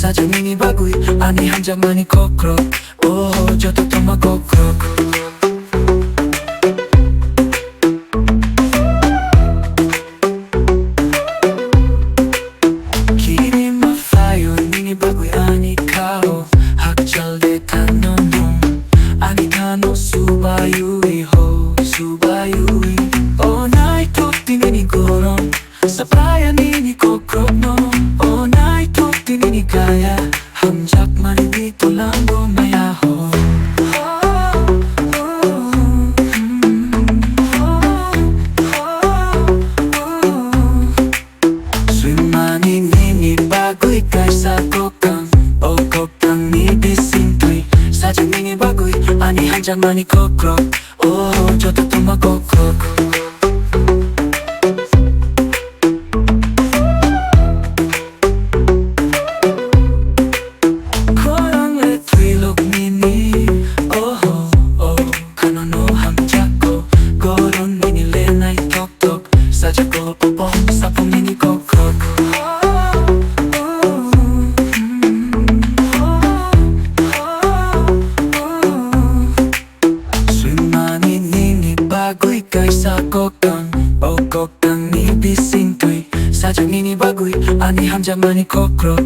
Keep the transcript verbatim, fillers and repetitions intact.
Sajak nini bagwi ani hamjakmani kokrok. Oh, joto tongma kokrok. Kirima phaio nini bagwi ani khao, hakchal de thangno nwng. Ani khano subaiwi ho, subaiwi. O naithok tinini goron, sapraya nini kokrokno. O naithok tinini kaya, hamjakmani bitolango maya ho. Swimani nini bagwi kaisa koktang, o koktangni bisingtwi. Sajak nini bagwi ani hamjakmani kokrok, oh, joto tongma kokrok. Khorang le twilok nini, oho, oh, khano no hamjako. Goron nini le naithok thok, sajako opong sapong nini kokrok. Swimani nini bagwi kaisa koktang, o koktangni bisingtwi. Sajak nini bagwi ani hamjakmani kokrok,